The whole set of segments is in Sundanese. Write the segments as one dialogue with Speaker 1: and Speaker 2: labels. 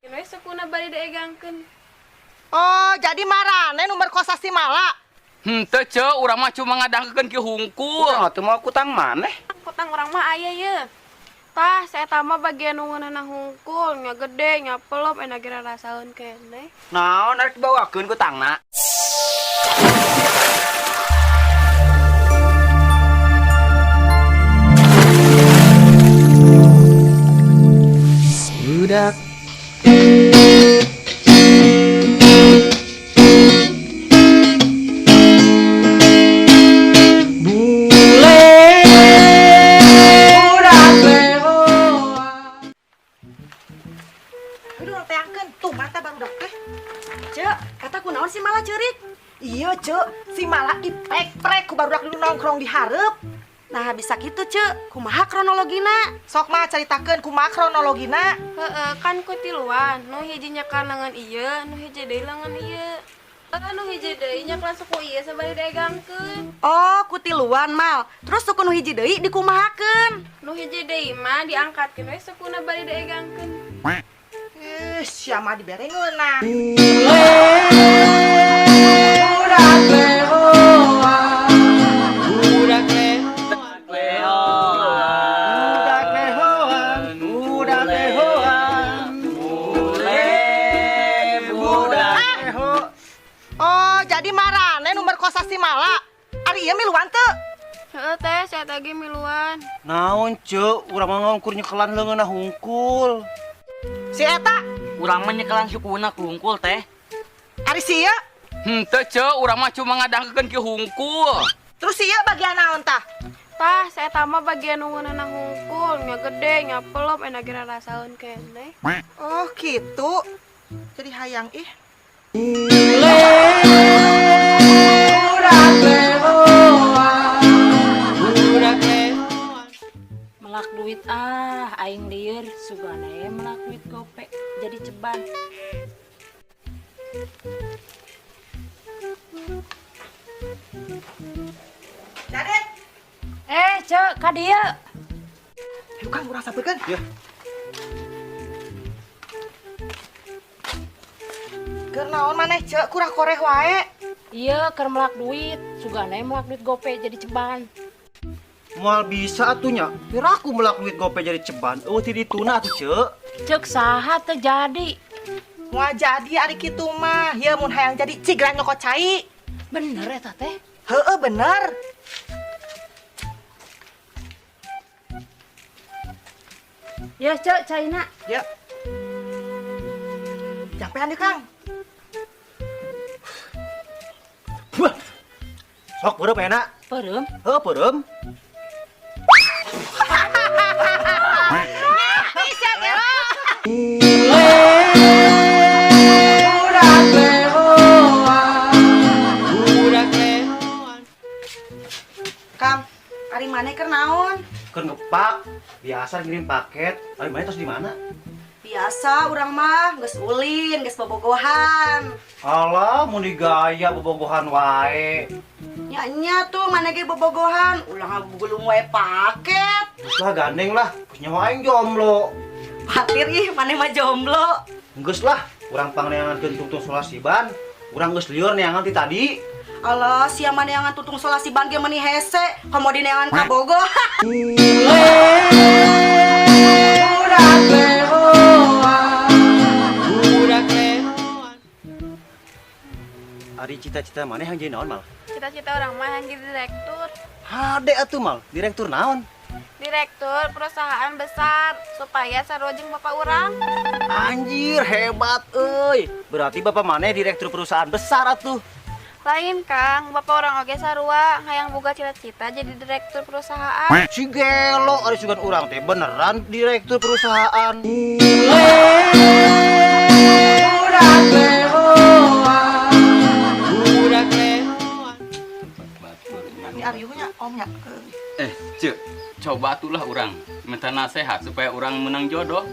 Speaker 1: We sukuna bari diegangkeun.
Speaker 2: Oh, jadi marane nu merkosa si Mala.
Speaker 3: Henteu, Ceu, urang mah cuma ngadangkeun ki hungkul.
Speaker 4: Urang teu mau kutang maneh.
Speaker 1: Kutang urang mah aya ye. Tah, saya mah bagian nu ngeunana hungkul, nya gede, nya pelop, enak ge rarasaeun keneh.
Speaker 4: Naon arek dibawakeun kutangna?
Speaker 5: Budak. Bule budak lehoan.
Speaker 2: Aduh, teangkeun tuh mata barudak teh.
Speaker 6: Cek, kata kunaon si Mala ceurik?
Speaker 2: Iya, Cek, si Mala dipek-prek ku barudak dulu nongkrong di hareup.
Speaker 6: Nah, bisa gitu, Cek. Kumaha kronologina?
Speaker 2: Sok mah caritakeun kumaha kronologina.
Speaker 1: Heeh, kan ku tiluan, nu hiji nyekan lengan ieu, nu hiji deui lengan ieu. Heeh, nu hiji deui nyekan suku ieu sabari diegangkeun.
Speaker 6: Oh, ku tiluan mal. Terus suku nu hiji deui dikumahakeun?
Speaker 1: Nu hiji deui mah diangkatkeun we sukuna bari diegangkeun.
Speaker 2: Eh, sia mah dibere ngeunah.
Speaker 5: Budak lehoan. Budak lehoan. Budak lehoan. Budak lehoan. Bule budak leho.
Speaker 2: Oh, jadi marane nu merkosa si Mala. Ari ieu miluan teu?
Speaker 1: Heeh teh, saya tadi miluan.
Speaker 5: Naon, Ceu? Urang mah ngangkur nyekelan leungeunna hungkul.
Speaker 2: Si eta,
Speaker 7: Urang mah nyekelan sukuna hungkul teh.
Speaker 2: ari si ieu.
Speaker 3: Henteu, Ceu, urang mah cuma ngadangkeun ki hungkul.
Speaker 2: Terus si ieu bagian naon tah?
Speaker 1: Tah, saya mah bagian nu ngeunana hungkul, nya gede, nya pelop, enak ge rarasaeun keneh.
Speaker 2: Oh, gitu. Jadi hayang ih.
Speaker 5: Budak lehoan. Budak lehoan.
Speaker 8: Melak duit ah, aing lieur sugana melak duit gope jadi ceban.
Speaker 2: Dadet,
Speaker 8: Eh, Cek, ka dieu.
Speaker 2: ayo Kang urang sampeurkeun.
Speaker 5: Ya.
Speaker 2: Keur naon maneh, Ceu? Kurang koreh wae.
Speaker 8: Iya, keur melak duit, sugana melak duit gope jadi ceban.
Speaker 5: Moal bisa atuh nya. Piraku melak duit gope jadi ceban. Eueuh ti dituna atuh, Ceu.
Speaker 8: Cek saha teu jadi.
Speaker 2: Moal jadi ari kitu mah. Ieu mun hayang jadi cigeran nyokot cai.
Speaker 8: Bener eta teh.
Speaker 2: Heeh, bener.
Speaker 8: Ya, Cek, caina.
Speaker 2: Ya. Jampean deui, Kang.
Speaker 5: Wah. Sok beureum enak.
Speaker 8: Peureum.
Speaker 5: Heuh, beureum.
Speaker 2: Bisa gelo.
Speaker 5: Budak lehoan. Budak lehoan.
Speaker 6: Kang, ari maneh keur naon?
Speaker 5: Keur ngepak, biasa ngirim paket. Ari maneh tos di mana?
Speaker 6: Biasa urang mah geus ulin, geus bobogohan.
Speaker 5: Alah, mun digaya bobogohan wae.
Speaker 6: Nya nya tuh maneh ge bobogohan, ulah ngagulung wae paket.
Speaker 5: Geus lah gandeng lah, geus nyawa aing jomblo.
Speaker 6: Patir ih, maneh mah jomblo.
Speaker 5: Geus lah, urang pangneangankeun tungtung solasiban. Urang geus lieur neangan ti tadi.
Speaker 6: Alah, sia maneangan tutung solasiban ge meuni hese, komo dineangan ka Bogo.
Speaker 5: Budak lehoan. Budak lehoan. Ari cita-cita maneh hayang jadi naon mal?
Speaker 1: Cita-cita urang mah hayang jadi direktur.
Speaker 5: Hade atuh mal, direktur naon?
Speaker 1: Direktur perusahaan besar supaya sarua jeung bapak urang.
Speaker 5: Anjir, hebat euy. Berarti bapak maneh direktur perusahaan besar atuh.
Speaker 1: Lain Kang, bapak urang oge sarua hayang boga cita-cita jadi direktur perusahaan.
Speaker 5: Si gelo ari sugan urang teh beneran direktur perusahaan. Budak lehoan. Budak lehoan.
Speaker 2: Di ariuhnya omnya.
Speaker 3: Eh, Ceu, coba atulah urang minta nasihat supaya urang menang jodoh.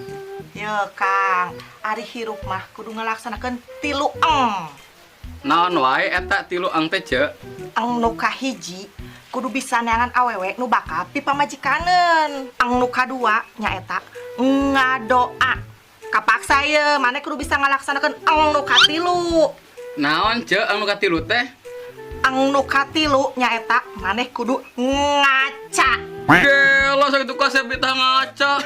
Speaker 2: Ye, Kang, ari hirup mah kudu ngalaksanakeun tilu eng.
Speaker 3: Naon wae eta tilu eng teh, Ceu?
Speaker 2: Eng nu kahiji kudu bisa neangan awewe nu bakal pipamajikaneun. Eng nu kadua nyaeta ngadoa Kapaksa ye, maneh kudu bisa ngalaksanakeun eng nu katilu.
Speaker 3: Naon, Ceu, anu katilu teh?
Speaker 2: Eng nu katilu nyaeta maneh kudu ngaca.
Speaker 3: Gelo sakitu kasep ditah ngaca.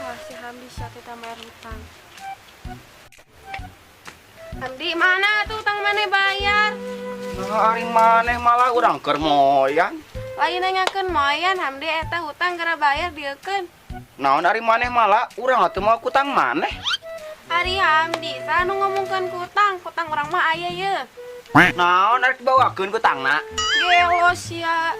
Speaker 1: Wah, si Hamdi sia kita bayar hutang. Hamdi, mana tuh utang maneh bayar?
Speaker 4: Nah, ari maneh malah urang keur moyan.
Speaker 1: Lain nanyakeun moyan, Hamdi, eta hutang geura bayar dieukeun.
Speaker 4: Naon ari maneh malah urang atuh mau kutang maneh.
Speaker 1: Ari Hamdi, saha nu ngomongkeun kutang? Kutang urang mah aya ye.
Speaker 4: Naon arek dibawakeun kutangna?
Speaker 1: Gelo sia.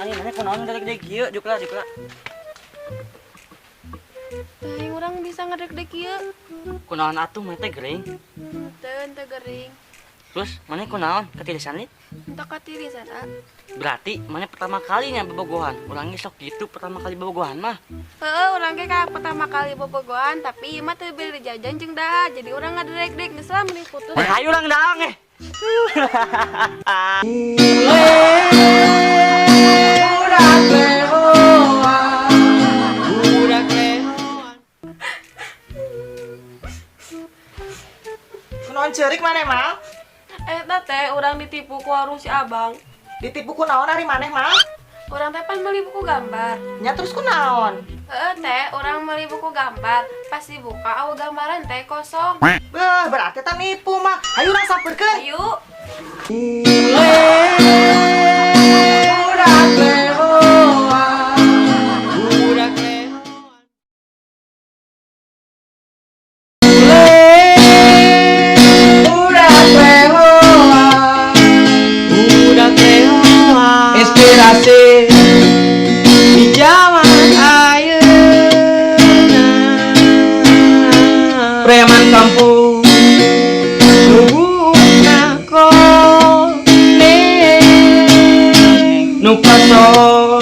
Speaker 7: Ari maneh kunaon ngedek-dek kieu jukla jukla.
Speaker 1: Teuing urang bisa ngedek-dek ieu.
Speaker 7: Kunaon atuh maneh teh gering?
Speaker 1: Teu, teu gering.
Speaker 7: Terus maneh kunaon ketirisan nih?
Speaker 1: Entah katirisan, ah.
Speaker 7: Berarti maneh pertama kalinya bobogohan. Urang ge sok gitu pertama kali bobogohan mah.
Speaker 1: Heeh, urang ge kayak pertama kali bobogohan, tapi ieu mah teu beli jajan jeung dahar. Jadi urang ngadek-dek geus lah mending putus.
Speaker 7: Eh, hayu urang daang eh.
Speaker 2: Kunaon ceurik maneh mal?
Speaker 1: Eta teh urang ditipu ku warung si Abang.
Speaker 2: Ditipu kunaon ari maneh mal?
Speaker 1: Urang teh pan beli buku gambar.
Speaker 2: Nya terus kunaon?
Speaker 1: Heeh teh, urang beli buku gambar. Pas dibuka, awu gambaran teh kosong.
Speaker 2: Beuh, berarti teh nipu mah. Hayu urang sampeurkeun.
Speaker 1: Ayo.
Speaker 9: Inspirasi di zaman ayeuna, preman kampung nu koneng nu pasok.